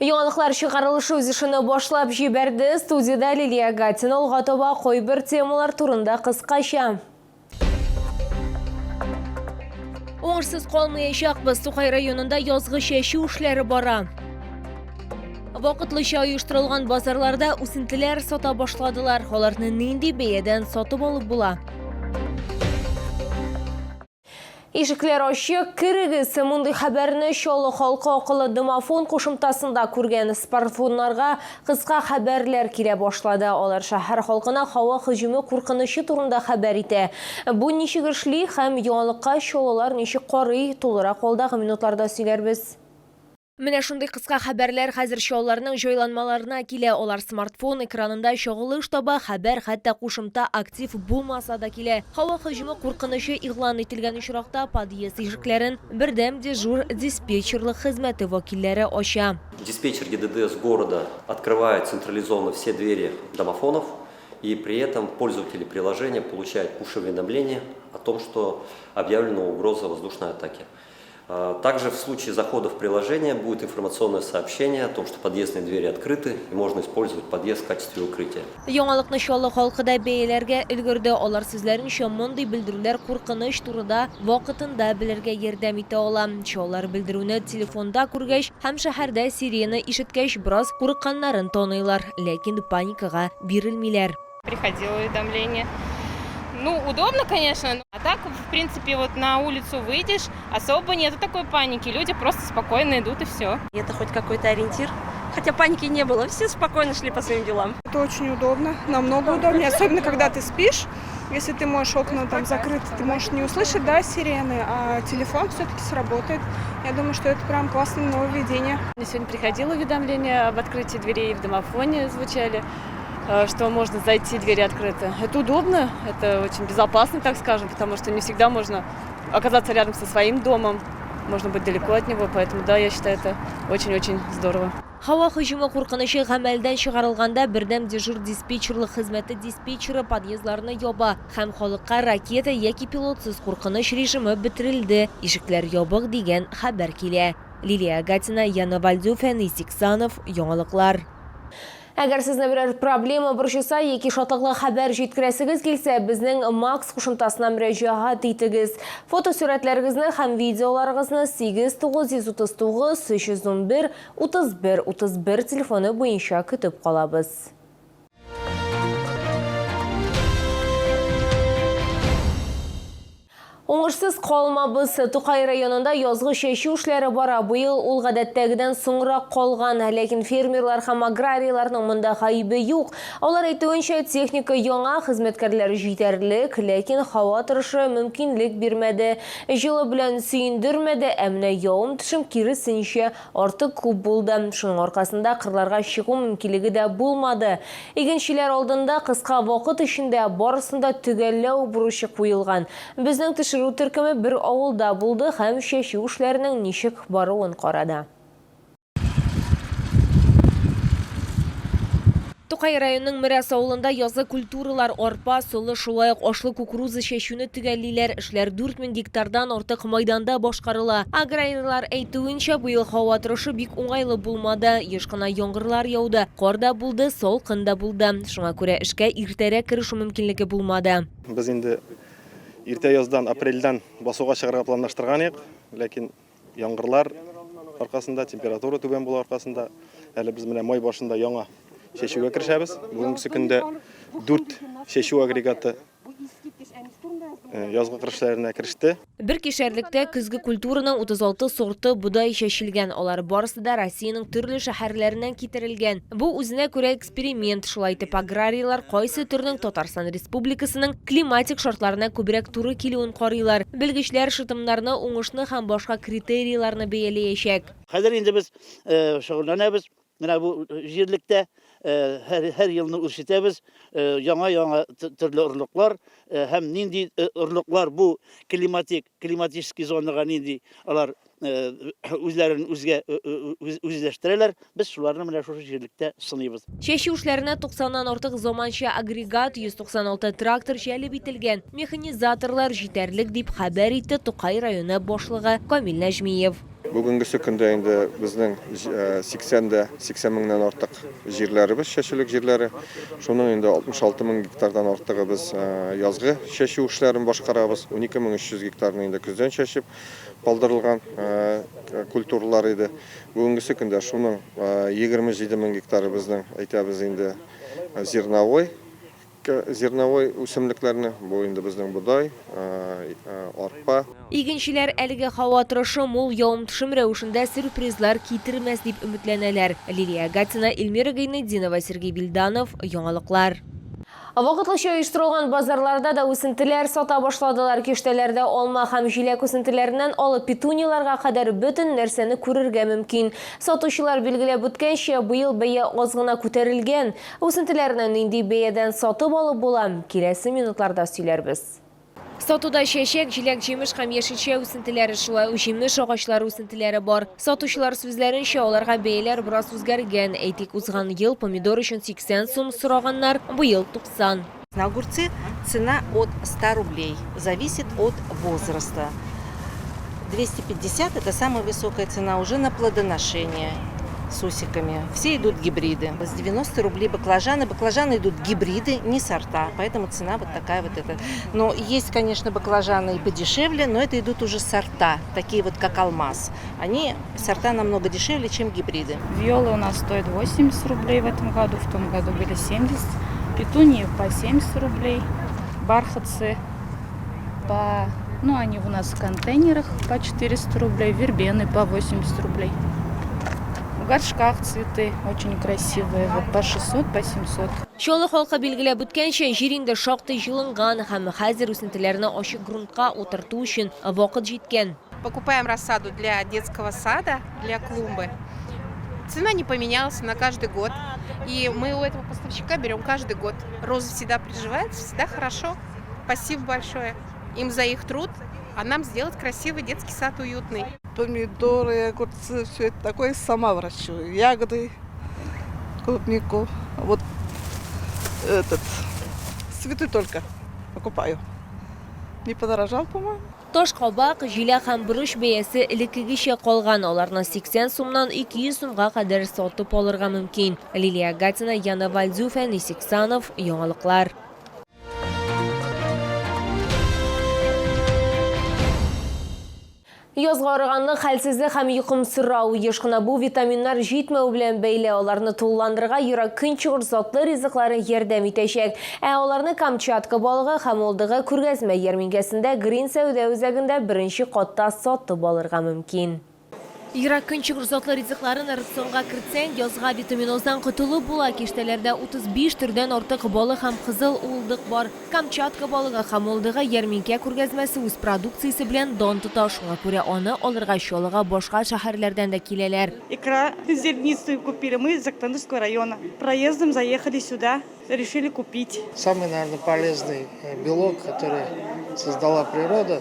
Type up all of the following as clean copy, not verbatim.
Яңалыклар чыгарылышы үз эшен башлап җибәрде. Студиядә Лилия Гатина алга таба кайбер темалар турында кыскача. Уңышсыз калмаячакбыз. Тукай районында язгы чәчү эшләре бара. Вакытлыча оештырылган базарларда үсентеләр сата башладылар. Аларны нинди бәядән сатып алып була? Ишекләр ачык, керегез! Мондый хәбәрне Чаллы халкы акыллы домофон кушымтасында күргән. Смартфоннарга кыска хәбәрләр килә башлады. Алар шәһәр халкына һава һөҗүме куркынычы турында хәбәр итә. Бу ничек эшли һәм яңалыкка чаллылар ничек карый, тулырак алдагы минутларда сөйләрбез. Менә шундый кыска хәбәрләр хәзер чалларның җайланмаларына килә. Алар смартфон экранында чагылыш таба, хәбәр хәтта кушымта актив булмаса да килә. Һава һөҗүме куркынычы игълан ителгән очракта подъезд ишекләрен бердәм дежур диспетчерлык хезмәте вәкилләре ача. Диспетчер ГИДДС города открывает централизованно все двери домофонов, и при этом пользователи приложения получают пуш-уведомление о том, что объявлена угроза воздушной атаки. Также в случае захода в приложение будет информационное сообщение о том, что подъездные двери открыты и можно использовать подъезд в качестве укрытия. Яңалыкны Чаллы халкы да бәяләргә өлгерде. Алар сүзләренчә, мондый белдерүләр куркыныч турыда вакытында белергә ярдәм итә ала. Чаллылар белдерүне телефонда күргәч һәм шәһәрдә сирена ишеткәч, бераз курыкканнарын таныйлар, ләкин паникага бирелмиләр. Приходило уведомление. Ну, удобно, конечно, а так, в принципе, вот на улицу выйдешь, особо нету такой паники, люди просто спокойно идут и все. Это хоть какой-то ориентир. Хотя паники не было, все спокойно шли по своим делам. Это очень удобно, намного удобнее, особенно когда ты спишь. Если ты можешь окна там закрыты, ты можешь не услышать, да, сирены, а телефон все-таки сработает. Я думаю, что это прям классное нововведение. Мне сегодня приходило уведомление об открытии дверей, в домофоне звучали, что можно зайти, двери открыты. Это удобно, это очень безопасно, так скажем, потому что не всегда можно оказаться рядом со своим домом, можно быть далеко от него, поэтому, да, я считаю, это очень-очень здорово. Һава һөҗүме куркынычы гамәлдән чыгарылганда бердәм дежур диспетчерлык хезмәте диспетчеры подъездларны яба һәм халыкка ракета яки пилотсыз куркыныч режимы бетерелде, ишекләр ябык дигән хәбәр килә. Лилия Гатина, Яна Вальдю, Фәнис Иксанов, Яңалыклар. Әгәр сезне берәр проблема борчыса яки шатлыклы хәбәр җиткерәсегез килсә, безнең Макс кушымтасына мөрәҗәгать итегез. Фотосурәтләрегезне һәм видеоларыгызны 8 939 311 31 31 телефоны буенча көтеп калабыз. Уңышсыз калмабыз. Тукай районында язгы чәчү эшләре бара. Быел ул гадәттәгедән соңрак калган. Ләкин фермерлар һәм аграрийларның монда гаебе юк. Алар әйтүенчә, техника яңа, хезмәткәрләр җитәрлек, ләкин һава торышы мөмкинлек бирмәде. Җылы белән сөендермәде, ә менә явым-төшем киресенчә, артык күп булды. Шуның аркасында кырларга чыгу мөмкинлеге дә булмады. Игенчеләр алдында кыска вакыт эчендә барысын да төгәлләү бурычы куелган. Безнең төшерү төркеме бер авылда булды һәм чәчү эшләренең ничек баруын карады. Тукай районының Мерәс авылында язгы культуралар, арпа, солы, шулай ук ашлы кукуруза чәчүне төгәллиләр. Эшләр 4000 гектардан артык майданда башкарыла. Аграрийлар әйтүенчә, быел һава торышы бик уңайлы булмады. Еш кына яңгырлар яуды, кар да булды, салкын да булды. Шуңа күрә эшкә иртәрәк керешү мөмкинлеге булмады. Без инде иртә яздан, апрельдән басуга чыгарга планлаштырган идек, ләкин Яңгырлар аркасында, температура түбән булу аркасында әле без менә май башында яңа чәчүгә керешәбез. Бүгенге көндә 4 чәчү агрегаты язгы кыр эшләренә кереште. Бер кишәрлектә көзге культураның 36 сорты бодай чәчелгән. Алар барысы да Россиянең төрле шәһәрләреннән китерелгән. Бу үзенә күрә эксперимент. Шулай итеп, аграрийлар кайсы төрнең Татарстан Республикасының климатик шартларына күбрәк туры килүен карыйлар. Белгечләр шытымнарны, уңышны һәм башка критерийларны бәяләячәк. Хәзер инде без шөгыльләнәбез. Менә бу җирлектә һәр елны үрчетәбез яңа-яңа төрле орлыклар һәм нинди орлыклар бу климатик, климатический зонага нинди алар үзләрен үзгә үзләштерәләр. Без шуларны менә шушы җирлектә сыныйбыз. Чәчү эшләренә 90 нан артык заманча агрегат, 196 трактор җәлеп ителгән. Механизаторлар җитәрлек, дип хәбәр итте Тукай районы башлыгы Камил Нәҗмиев. Бүгенгесе көндә инде безнең 80 дә 80 меңнән артык җирләребез, чәчүлек җирләре. Шуның инде 66 мең гектардан артыгы без язгы чәчү эшләрен башкарабыз. 12300 гектарны инде көздән чәчеп калдырылган культуралар иде. Бүгенгесе көндә шуның 27 мең гектары безнең, әйтәбез инде, зерновой Зерновой үсемлекләрне, бу инде безнең бодай, арпа. Игенчеләр әлеге һава торышы мул явым-төшем рәвешендә сюрпризлар китермәс дип өметләнәләр. Лилия Гатина, Эльмира Гайнетдинова, Сергей Бильданов, Яңалыклар. Вакытлыча оештырылган базарларда да үсентеләр сата башладылар. Киштәләрдә алма һәм җиләк үсентеләреннән алып петунияләргә кадәр бөтен нәрсәне күрергә мөмкин. Сатучылар билгеләп үткәнчә, быел бәя аз гына күтәрелгән. Үсентеләрне нинди бәядән сатып алып була, киләсе минутларда сөйләрбез. Сатуда чәчәк, җиләк-җимеш һәм яшелчә үсентеләре, шулай ук җимеш агачлары үсентеләре бар. Сатучылар сүзләренчә, аларга бәяләр бераз үзгәргән. Әйтик, узган ел помидор өчен 80 сум сораганнар, быел, 90. На огурцы цена от 100 рублей, зависит от возраста. 250 это самая высокая цена уже на плодоношение с усиками. Все идут гибриды. С 90 рублей баклажаны. Баклажаны идут гибриды, не сорта, поэтому цена вот такая вот эта. Но есть, конечно, баклажаны и подешевле, но это идут уже сорта, такие вот как алмаз. Они сорта намного дешевле, чем гибриды. Виолы у нас стоят 80 рублей в этом году, в том году были 70. Петунии по 70 рублей, бархатцы по... Ну, они у нас в контейнерах по 400 рублей, вербены по 80 рублей. В горшках цветы очень красивые, вот по 600, по 700. Чаллы халкы билгеләп үткәнчә, җир инде шактый җылынган һәм хәзер үсентеләрне ачык грунтка утырту өчен вакыт җиткән. Покупаем рассаду для детского сада, для клумбы. Цена не поменялась на каждый год. И мы у этого поставщика берем каждый год. Розы всегда приживаются, всегда хорошо. Спасибо большое им за их труд, а нам сделать красивый детский сад уютный. Помидоры, огурцы, все это такое сама выращиваю. Ягоды, клубнику. Вот этот, цветы только покупаю. Не подорожал, по-моему. Ташкабак, җиләк һәм борыч бәясе элеккегечә калган, аларны 80 сумнан 200 сумга кадәр сатып алырга мөмкин. Лилия Гатина, Яна Вальдю, Фәнис Иксанов, Яңалыклар. Язгы арыганлык, хәлсезлек һәм йокымсырау еш кына бу витаминнар җитмәү белән бәйле. Аларны тулыландырырга Ерак Көнчыгыш затлы ризыклары ярдәм итәчәк. Ә аларны Камчатка балыгы һәм олдыгы күргәзмә ярминкәсендә Грин сәүдә үзәгендә беренче катта сатып алырга мөмкин. Ерак Көнчыгыш затлы ризыкларын рационга кертсәң, язгы авитаминоздан котылып була. Киштәләрдә 35 төрдән артык балык һәм кызыл уылдык бар. Камчатка балыгы һәм уылдыгы ярминкә күргәзмәсе үз продукциясе белән дан тота, шуңа күрә аны алырга Чаллыга башка шәһәрләрдән дә киләләр. Икра зернистую купили, мы из Актанышского района. Проездом заехали сюда, решили купить. Самый, наверное, полезный белок, который создала природа,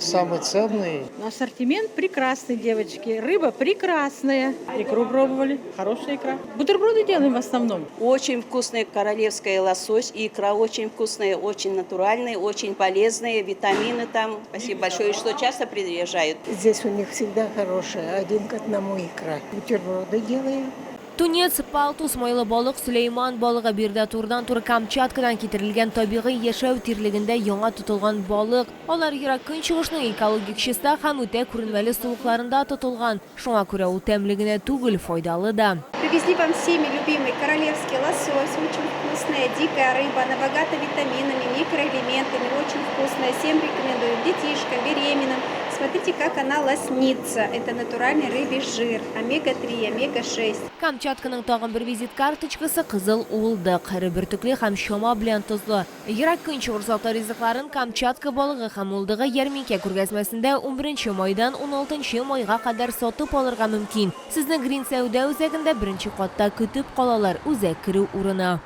самый ценный. Ассортимент прекрасный, девочки. Рыба прекрасная. Икру пробовали, хорошая икра. Бутерброды делаем в основном. Очень вкусная королевская лосось. Икра очень вкусная, очень натуральная, очень полезная. Витамины там. Спасибо большое, что часто приезжают. Здесь у них всегда хорошая, один к одному икра. Бутерброды делаем. Тунец, палтус, майлы балык, Сөләйман балыгы биредә турыдан-туры Камчаткадан китерелгән табигый яшәү тирлегендә яңа тотылган балык. Алар Ерак Көнчыгышның экологик чиста һәм үтә күренмәле сулыкларында тотылган. Шуңа күрә ул тәмле генә түгел, файдалы да. Привезли вам всеми любимый королевский лосось, очень вкусная дикая рыба, она богата витаминами, микроэлементами, очень вкусная. Всем рекомендую, детишкам, беременным. Смотрите, как она лоснится. Это натуральный рыбий жир, омега-3, омега-6. Камчатканың тагын бер визит карточкасы кызыл уылдык. Эре бөртекле һәм чама белән тозлы. Ерак Көнчыгыш затлы ризыкларын Камчатка балыгы һәм уылдыгы ярминкә күргәзмәсендә унберенче майдан уналтынчы майга кадәр сатып алырга мөмкин. Сезне Грин сәүдә үзәгендә беренче катта көтеп калалар, үзәк керү урыны.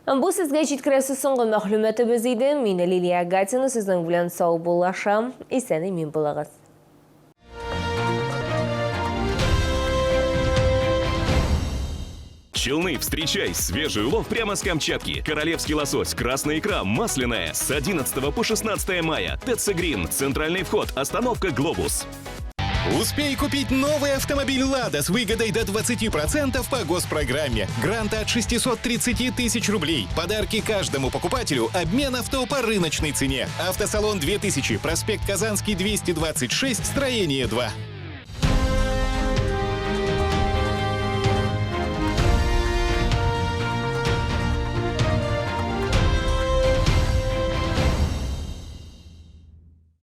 Бу сезгә җиткерәсе соңгы мәгълүматыбыз иде. Мин Лилия Гатина сезнең белән саубуллашам. Исән-имин булыгыз. Челны, встречай! Свежий улов прямо с Камчатки. Королевский лосось, красная икра, масляная. С 11 по 16 мая. ТЦ Грин. Центральный вход. Остановка «Глобус». Успей купить новый автомобиль «Лада» с выгодой до 20% по госпрограмме. Грант от 630 тысяч рублей. Подарки каждому покупателю. Обмен авто по рыночной цене. Автосалон 2000. Проспект Казанский, 226, строение 2.